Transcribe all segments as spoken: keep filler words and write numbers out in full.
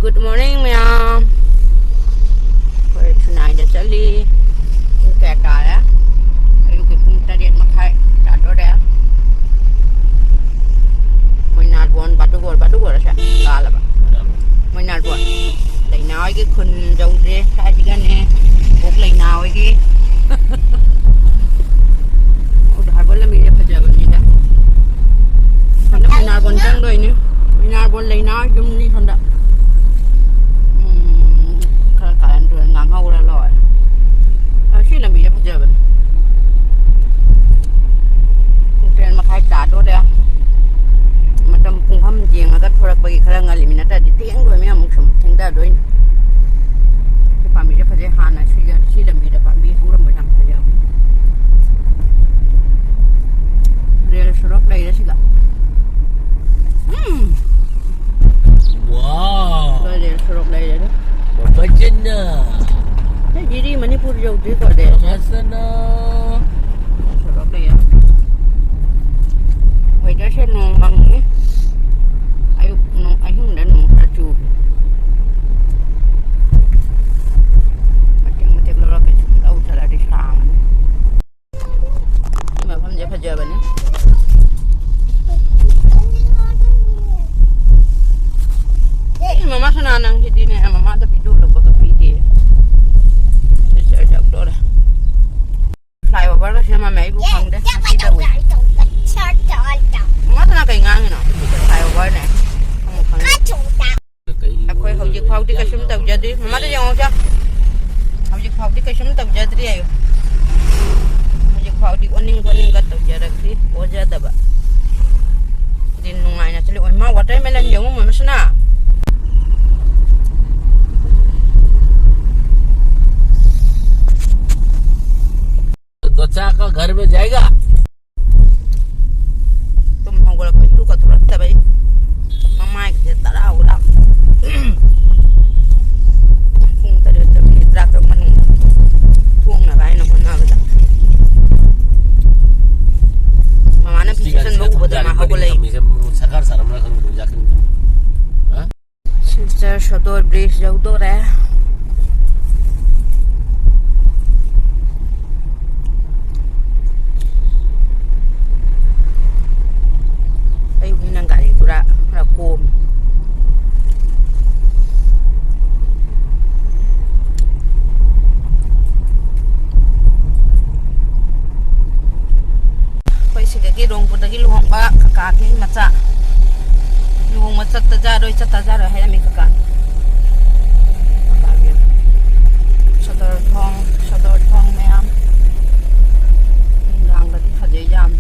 Good morning, ꯃꯌꯥꯝ꯫ ꯑꯩꯈꯣꯏ ꯁꯨꯅꯥꯏꯗ ꯆꯠꯂꯤ꯫ ꯄꯨꯡ ꯀꯌꯥ ꯇꯥꯔꯦ? ꯑꯌꯨꯛꯀꯤ ꯄꯨꯡ ꯇꯔꯦꯠ ꯃꯈꯥꯏ ꯇꯥꯗꯣꯔꯦ꯫ ꯃꯣꯏꯅꯥꯜꯕꯣꯟ ꯕꯥꯗꯨꯒꯣꯜ, ꯕꯥꯗꯨꯒꯣꯜ ꯑꯁꯦ ꯂꯥꯜꯂꯕ? ꯃꯣꯏꯅꯥꯜꯕꯣꯟ꯫ ꯂꯩꯅꯥ ꯍꯣꯏꯒꯤ ꯈꯨꯟ ꯌꯧꯗ꯭ꯔꯦ꯫ ꯁ꯭ꯋꯥꯏꯁꯤꯒꯅꯦ ꯀꯣꯛ ꯂꯩꯅꯥ ꯍꯣꯏꯒꯤ꯫ ꯎꯗ ꯍꯥꯏꯕ ꯂꯝꯕꯤꯁꯦ ꯐꯖꯕꯅꯤꯗ꯫ ꯁꯣꯝꯗ ꯃꯣꯏꯅꯥꯜꯕꯣꯟ ꯆꯪꯗꯣꯏꯅꯤ꯫ ꯃꯣꯏꯅꯥꯜꯕꯣꯟ ꯂꯩꯅꯥ ꯍꯣꯏ ꯌꯨꯝꯅꯤ ꯁꯣꯝꯗ꯫ ꯎꯝ, ꯈꯔ ꯀꯥꯔꯟ ꯇꯨꯔꯟ ꯉꯥꯡꯍꯧꯔ ꯂꯣꯏꯔꯦ꯫ ꯑ, ꯁꯤ ꯂꯝꯕꯤꯁꯦ ꯐꯖꯕꯅꯤ꯫ ꯄꯨꯡ ꯇꯔꯦꯠ ꯃꯈꯥꯏ ꯇꯥꯗꯣꯔꯦ꯫ ꯃꯇꯝ ꯄꯨꯡꯐꯝ ꯌꯦꯡꯉꯒ ꯊꯣꯔꯛꯄꯒꯤ ꯈꯔ ꯉꯜꯂꯤꯃꯤ, ꯅꯠꯇ꯭ꯔꯗꯤ ꯊꯦꯡꯗꯣꯏꯅꯦ, ꯑꯃꯨꯛ ꯁꯨꯝ ꯊꯦꯡꯊꯗꯣꯏꯅꯤ꯫ ꯁꯤ ꯄꯥꯝꯕꯤꯁꯦ ꯐꯖꯩ꯫ ꯍꯥꯟꯅ ꯁꯤꯒ, ꯁꯤ ꯂꯝꯕꯤꯗ ꯄꯥꯝꯕꯤ ꯍꯧꯔꯝꯕ ꯌꯥꯝ ꯐꯖꯕꯅꯤ꯫ ꯔꯦꯜ ꯁꯣꯔꯣꯛ ꯂꯩꯔꯦ ꯁꯤꯒ꯫ ꯎꯝ꯫ ꯋꯥꯎ꯫ ꯔꯦꯜ ꯁꯣꯔꯣꯛ ꯂꯩꯔꯦ꯫ ꯐꯖꯅ꯫ ꯁꯤ ꯖꯤꯔꯤ ꯃꯅꯤꯄꯨꯔ ꯌꯧꯗ꯭ꯔꯤꯀꯣ ꯔꯦꯜ꯫ ꯐꯖꯅ꯫ ꯁꯣꯔꯣꯛ ꯂꯩꯔꯦ꯫ ꯋꯦꯗꯔꯁꯦ ꯅꯣꯡ ꯃꯪꯉꯤ꯫ ꯑꯌꯨꯛ ꯅꯣꯡ, ꯑꯍꯤꯡꯗ ꯅꯣꯡ ꯈꯔ ꯆꯨ꯫ ꯃꯇꯦꯛ ꯃꯇꯦꯛ ꯂꯧꯔꯛꯀꯦ꯫ ꯂꯧ ꯆꯠꯂꯗꯤ ꯁꯥꯡꯉꯅꯤ꯫ ꯁꯤ ꯃꯐꯝꯁꯦ ꯐꯖꯕꯅꯤ꯫ ꯑꯩ ꯃꯃꯥ ꯁꯅꯥ ꯅꯪꯁꯤꯗꯤꯅꯦ, ꯃꯃꯥꯗ ꯄꯤꯊꯣꯛꯂꯛꯄꯒ ꯄꯤꯗꯦ꯫ ꯁꯤ ꯆꯔꯆ ꯌꯧꯗꯣꯔꯦ꯫ ꯐ꯭ꯂꯥꯏꯑꯣꯚꯔꯒ ꯁꯦꯝꯃꯝꯃꯦ, ꯑꯩꯕꯨ ꯈꯪꯗꯦ꯫ ꯉꯁꯤ ꯇꯧꯏ꯫ ꯃꯃꯥ ꯁꯅꯥ ꯀꯩ ꯉꯥꯡꯉꯤꯅꯣ? ꯐ꯭ꯂꯥꯏꯑꯣꯚꯔꯅꯦ꯫ ꯑꯃꯨꯛ ꯈꯪꯗꯦ꯫ ꯑꯩꯈꯣꯏ ꯍꯧꯖꯤꯛ ꯐꯥꯎꯗꯤ ꯀꯩꯁꯨꯝ ꯇꯧꯖꯗ꯭ꯔꯤ꯫ ꯃꯃꯥꯗ ꯌꯦꯡꯉꯣ ꯁꯦ꯫ ꯍꯧꯖꯤꯛ ꯐꯥꯎꯗꯤ ꯀꯩꯁꯨꯝ ꯇꯧꯖꯗ꯭ꯔꯤ ꯍꯥꯏꯌꯨ꯫ ꯍꯧꯖꯤꯛ ꯐꯥꯎꯗꯤ ꯑꯣꯅꯤꯡ ꯈꯣꯠꯅꯤꯡꯒ ꯇꯧꯖꯔꯛꯇ꯭ꯔꯤ, ꯑꯣꯖꯗꯕ꯫ ꯑꯗꯨꯗꯤ ꯅꯨꯡꯉꯥꯏꯅ ꯆꯠꯂꯤ꯫ ꯑꯣꯏ ꯃꯥ, ꯋꯥꯇꯔꯃꯦꯂꯟ ꯌꯦꯡꯉꯨ, ꯃꯃꯁꯅꯥ꯫ तो चाचा का घर में जाएगा। ꯇꯨꯝ ꯍꯧꯒꯠꯂꯛꯄ ꯏꯔꯨ ꯀꯠꯊꯣꯔꯛꯇꯕꯩ ꯃꯃꯥꯏꯒꯁꯦ ꯇꯔꯥ ꯍꯨꯔꯥ꯫ ꯄꯨꯡ ꯇꯔꯦꯠꯇ ꯃꯤꯅꯤꯠ ꯇꯔꯥꯇꯔꯨꯛ ꯃꯅꯨꯡꯗ ꯊꯣꯡꯅꯕ ꯍꯥꯏꯅ ꯍꯣꯠꯅꯕꯗ ꯃꯃꯥꯅ ꯐꯤ ꯁꯨꯁꯟꯕ ꯎꯕꯗ ꯃꯥ ꯍꯧꯒꯠꯂꯛꯏ꯫ ꯁꯔꯀꯥꯔ ꯁꯥꯔꯝꯕ꯭ꯔꯥ ꯈꯪꯗꯦ, ꯌꯥꯈꯤꯅꯤ꯫ ꯍꯥ? ꯁ꯭ꯋꯤꯆ ꯁꯣꯗꯣꯔ ꯕ꯭ꯔꯤꯖ ꯌꯧꯗꯣꯔꯦ꯫ ꯑꯩꯕꯨ ꯅꯪ ꯒꯥꯔꯤ ꯄꯨꯔꯥ ꯈꯔ ꯀꯣꯝꯃꯤ꯫ ꯑꯩꯈꯣꯏ ꯁꯤꯗꯒꯤ ꯔꯣꯡꯄꯨꯔꯗꯒꯤ ꯂꯨꯍꯣꯡꯕ ꯀꯀꯥꯒꯤ ꯃꯆꯥ꯫ ꯂꯨꯍꯣꯡꯕ ꯆꯠꯇ ꯌꯥꯔꯣꯏ, ꯆꯠꯇ ꯌꯥꯔꯣꯏ ꯍꯥꯏꯔꯝꯃꯤ ꯀꯀꯥ꯫ ꯀꯀꯥꯒꯤ ꯁꯣꯗꯣꯔ ꯊꯣꯡ, ꯁꯣꯗꯣꯔ ꯊꯣꯡ ꯃꯌꯥꯝ꯫ ꯅꯨꯡꯗꯥꯡꯗꯗꯤ ꯐꯖꯩ ꯌꯥꯝ꯫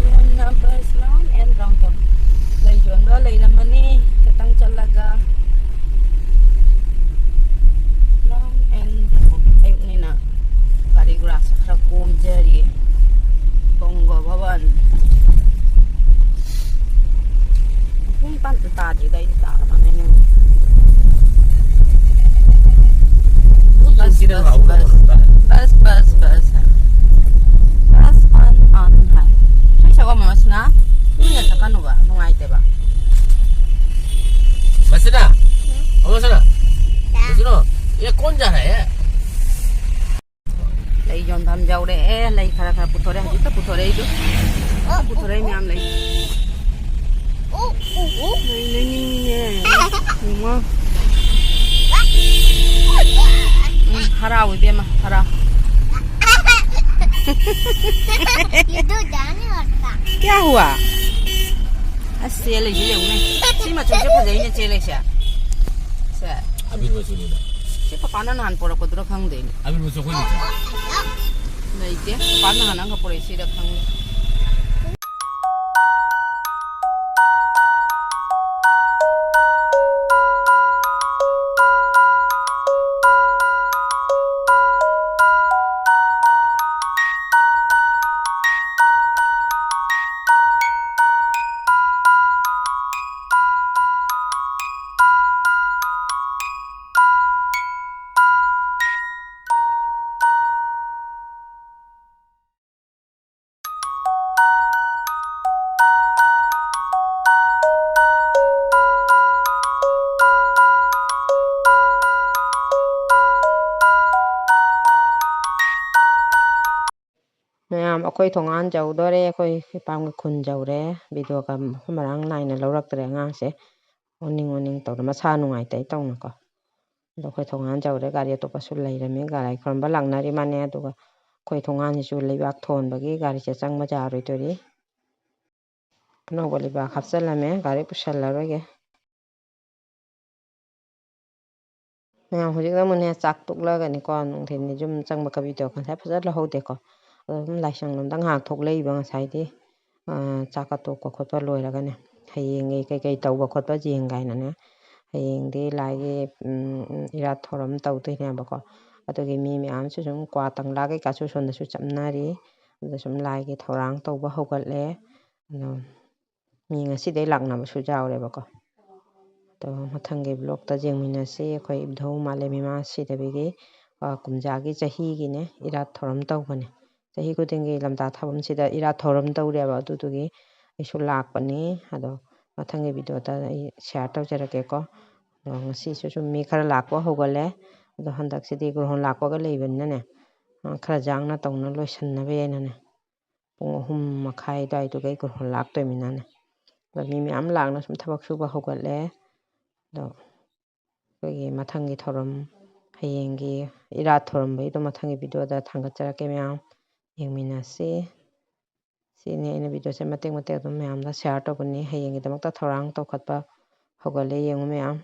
ꯌꯣꯟꯅꯕ ꯁꯂꯥꯝ ꯑꯦꯟ ꯔꯥꯎꯟ ꯇꯧ꯫ ꯂꯩ ꯌꯣꯟꯕ ꯂꯩꯔꯝꯃꯅꯤ ꯈꯤꯇꯪ ꯆꯠꯂꯒ꯫ ꯂꯥꯝ ꯑꯦꯟ ꯑꯌꯨꯛꯅꯤꯅ ꯒꯥꯔꯤ ꯒꯨꯔꯥꯁꯦ ꯈꯔ ꯀꯣꯝꯖꯔꯤꯌꯦ꯫ ꯀꯣꯡꯒꯣ ꯚꯕꯟ꯫ ꯄꯨꯡ ꯇꯥꯟ ꯇꯥꯗ꯭ꯔꯤꯗ ꯑꯩꯗꯤ ꯇꯥꯔꯝꯃꯅꯤꯅꯦ꯫ ꯕꯁ, ꯕꯁ, ꯕꯁ꯫ ꯕꯁ, ꯕꯁ, ꯕꯁ ꯍꯥꯏ꯫ ꯕꯁ ꯑꯟ, ꯑꯟ ꯍꯥꯏ꯫ ꯏꯁꯩ ꯁꯛꯑꯣ, ꯃꯃꯥꯁꯤꯅ꯫ ꯀꯨꯏꯅ ꯁꯛꯀꯅꯨꯕ, ꯅꯨꯡꯉꯥꯏꯇꯦꯕ꯫ ꯃꯁꯤꯅ? ꯑꯣ, ꯃꯁꯤꯅ? ꯃꯁꯤꯅ? ये कौन जा रहा है? ꯂꯩ ꯌꯣꯟꯐꯝ ꯌꯧꯔꯛꯑꯦ꯫ ꯂꯩ ꯈꯔ ꯈꯔ ꯄꯨꯊꯣꯔꯛꯑꯦ꯫ ꯍꯧꯖꯤꯛꯇ ꯄꯨꯊꯣꯔꯛꯏꯗꯨ꯫ ꯄꯨꯊꯣꯔꯛꯏ ꯃꯌꯥꯝ ꯂꯩ꯫ ꯂꯩ ꯂꯩꯅꯤꯡꯉꯤꯅꯦ꯫ ꯌꯦꯡꯉꯣ꯫ ꯎꯝ, ꯍꯔꯥꯎ ꯏꯕꯦꯝꯃ, ꯍꯔꯥꯎ꯫ क्या हुआ? ꯑꯁ, ꯆꯦꯜꯂꯤꯁꯤ ꯌꯦꯡꯉꯨꯅꯦ꯫ ꯁꯤ ꯃꯆꯨꯁꯦ ꯐꯖꯩꯅꯦ, ꯆꯦꯜꯂꯤꯁꯦ꯫ ꯁꯦ꯫ ꯑꯕꯤꯔ ꯃꯆꯨꯅꯤꯅ꯫ ꯁꯤ ꯄꯄꯥꯅ ꯅꯍꯥꯟ ꯄꯣꯔꯛꯄꯗꯨꯔ ꯈꯪꯗꯦꯅꯦ꯫ ꯑꯕꯤꯔ ꯃꯆꯨ ꯑꯩꯈꯣꯏ ꯂꯩꯇ꯭ꯔꯣ? ꯂꯩꯇꯦ꯫ ꯄꯄꯥꯅ ꯅꯍꯥꯟ ꯑꯃꯈꯛ ꯄꯣꯔꯛꯏꯁꯤꯔ ꯈꯪꯗꯦ꯫ ꯑꯩꯈꯣꯏ ꯊꯣꯡꯒꯥꯟ ꯌꯧꯗꯣꯔꯦ, ꯑꯩꯈꯣꯏ ꯏꯄꯥꯝꯒꯤ ꯈꯨꯟ ꯌꯧꯔꯦ꯫ ꯚꯤꯗꯤꯑꯣꯒ ꯃꯐꯝ ꯃꯔꯥꯡ ꯅꯥꯏꯅ ꯂꯧꯔꯛꯇ꯭ꯔꯦ ꯑꯉꯥꯡꯁꯦ, ꯑꯣꯅꯤꯡ ꯑꯣꯅꯤꯡ ꯇꯧꯗꯅ, ꯃꯁꯥ ꯅꯨꯡꯉꯥꯏꯇꯦ ꯇꯧꯅꯀꯣ꯫ ꯑꯗꯣ ꯑꯩꯈꯣꯏ ꯊꯣꯡꯒꯥꯟ ꯌꯧꯔꯦ, ꯒꯥꯔꯤ ꯑꯇꯣꯞꯄꯁꯨ ꯂꯩꯔꯝꯃꯤ, ꯂꯥꯏ ꯈꯨꯔꯨꯝꯕ ꯂꯥꯛꯅꯔꯤ ꯃꯥꯅꯦ꯫ ꯑꯗꯨꯒ ꯑꯩꯈꯣꯏ ꯊꯣꯡꯒꯥꯟꯁꯤꯁꯨ ꯂꯩꯕꯥꯛ ꯊꯣꯟꯕꯒꯤ ꯒꯥꯔꯤꯁꯦ ꯆꯪꯕ ꯌꯥꯔꯣꯏꯗꯣꯔꯤ꯫ ꯑꯅꯧꯕ ꯂꯩꯕꯥꯛ ꯍꯥꯞꯆꯤꯜꯂꯝꯃꯦ, ꯒꯥꯔꯤ ꯄꯨꯁꯜꯂꯔꯣꯏꯒꯦ꯫ ꯃꯌꯥꯝ ꯍꯧꯖꯤꯛꯅ ꯑꯃꯨꯛꯅꯦ ꯆꯥꯛ ꯇꯣꯛꯂꯒꯅꯤꯀꯣ, ꯅꯨꯡꯊꯤꯜꯒꯤ ꯌꯨꯝ ꯆꯪꯕ ꯀꯕꯤꯗꯣ ꯉꯁꯥꯏ ꯐꯖꯅ ꯂꯧꯍꯧꯗꯦꯀꯣ꯫ ꯑꯗꯣ ꯑꯗꯨꯝ ꯂꯥꯏꯁꯪ ꯂꯣꯝꯗ ꯉꯥꯏꯍꯥꯛ ꯊꯣꯛꯂꯛꯏꯕ ꯉꯁꯥꯏꯗꯤ꯫ ꯑꯥ, ꯆꯥꯛꯀ ꯇꯣꯛꯄ ꯈꯣꯠꯄ ꯂꯣꯏꯔꯒꯅꯦ, ꯍꯌꯦꯡꯒꯤ ꯀꯩꯀꯩ ꯇꯧꯕ ꯈꯣꯠꯄ ꯌꯦꯡ ꯀꯥꯏꯅꯅꯦ, ꯍꯌꯦꯡꯗꯤ ꯂꯥꯏꯒꯤ, ꯎꯝ, ꯏꯔꯥꯠ ꯊꯧꯔꯝ ꯇꯧꯗꯣꯏꯅꯦꯕꯀꯣ꯫ ꯑꯗꯨꯒꯤ ꯃꯤ ꯃꯌꯥꯝꯁꯨ ꯁꯨꯝ ꯀ꯭ꯋꯥ ꯇꯪꯂꯥ ꯀꯩꯀꯥꯁꯨ ꯁꯣꯝꯗꯁꯨ ꯆꯞꯅꯔꯤ꯫ ꯑꯗ ꯁꯨꯝ ꯂꯥꯏꯒꯤ ꯊꯧꯔꯥꯡ ꯇꯧꯕ ꯍꯧꯒꯠꯂꯦ꯫ ꯑꯗꯣ ꯃꯤ ꯉꯁꯤꯗꯩ ꯂꯥꯛꯅꯕꯁꯨ ꯌꯥꯎꯔꯦꯕꯀꯣ꯫ ꯑꯗꯣ ꯃꯊꯪꯒꯤ ꯕ꯭ꯂꯣꯛꯇ ꯌꯦꯡꯃꯤꯟꯅꯁꯤ꯫ ꯑꯩꯈꯣꯏ ꯏꯙꯧ ꯃꯥꯂꯦꯝ ꯏꯃꯥ ꯁꯤꯗꯕꯤꯒꯤ, ꯑ, ꯀꯨꯝꯖꯥꯒꯤ ꯆꯍꯤꯒꯤꯅꯦ ꯏꯔꯥꯠ ꯊꯧꯔꯝ ꯇꯧꯕꯅꯦ꯫ ꯆꯍꯤ ꯈꯨꯗꯤꯡꯒꯤ ꯂꯝꯇꯥ ꯊꯥꯕꯝꯁꯤꯗ ꯏꯔꯥꯠ ꯊꯧꯔꯝ ꯇꯧꯔꯦꯕ, ꯑꯗꯨꯗꯨꯒꯤ ꯑꯩꯁꯨ ꯂꯥꯛꯄꯅꯤ꯫ ꯑꯗꯣ ꯃꯊꯪꯒꯤ ꯚꯤꯗꯤꯑꯣꯗ ꯑꯩ ꯁꯤꯌꯥꯔ ꯇꯧꯖꯔꯛꯀꯦꯀꯣ꯫ ꯑꯗꯣ ꯉꯁꯤꯁꯨ ꯁꯨꯝ ꯃꯤ ꯈꯔ ꯂꯥꯛꯄ ꯍꯧꯒꯠꯂꯦ꯫ ꯑꯗꯣ ꯍꯟꯗꯛꯁꯤꯗꯤ ꯒ꯭ꯔꯍꯣꯟ ꯂꯥꯛꯄꯒ ꯂꯩꯕꯅꯤꯅꯅꯦ, ꯑ, ꯈꯔ ꯌꯥꯡꯅ ꯇꯧꯅ ꯂꯣꯏꯁꯟꯅꯕ ꯍꯥꯏꯅꯅꯦ, ꯄꯨꯡ ꯑꯍꯨꯝ ꯃꯈꯥꯏ ꯑꯗꯨꯋꯥꯏꯗꯨꯒ ꯑꯩ ꯒ꯭ꯔꯍꯣꯟ ꯂꯥꯛꯇꯣꯏꯃꯤꯅꯅꯦ꯫ ꯑꯗꯣ ꯃꯤ ꯃꯌꯥꯝ ꯂꯥꯛꯅ ꯁꯨꯝ ꯊꯕꯛ ꯁꯨꯕ ꯍꯧꯒꯠꯂꯦ꯫ ꯑꯗꯣ ꯑꯩꯈꯣꯏꯒꯤ ꯃꯊꯪꯒꯤ ꯊꯧꯔꯝ, ꯍꯌꯦꯡꯒꯤ ꯏꯔꯥꯠ ꯊꯧꯔꯝꯕꯩꯗꯣ ꯃꯊꯪꯒꯤ ꯚꯤꯗꯤꯑꯣꯗ ꯊꯥꯡꯒꯠꯆꯔꯛꯀꯦ ꯃꯌꯥꯝ꯫ ꯌꯦꯡꯃꯤꯟꯅꯁꯤ꯫ ꯁꯤꯅꯤ ꯑꯩꯅ ꯚꯤꯗꯤꯑꯣꯁꯦ ꯃꯇꯦꯛ ꯃꯇꯦꯛ ꯑꯗꯨꯝ ꯃꯌꯥꯝꯗ ꯁꯤꯌꯥꯔ ꯇꯧꯕꯅꯤ꯫ ꯍꯌꯦꯡꯒꯤꯗꯃꯛꯇ ꯊꯧꯔꯥꯡ ꯇꯧꯈꯠꯄ ꯍꯧꯒꯠꯂꯦ, ꯌꯦꯡꯉꯨ ꯃꯌꯥꯝ꯫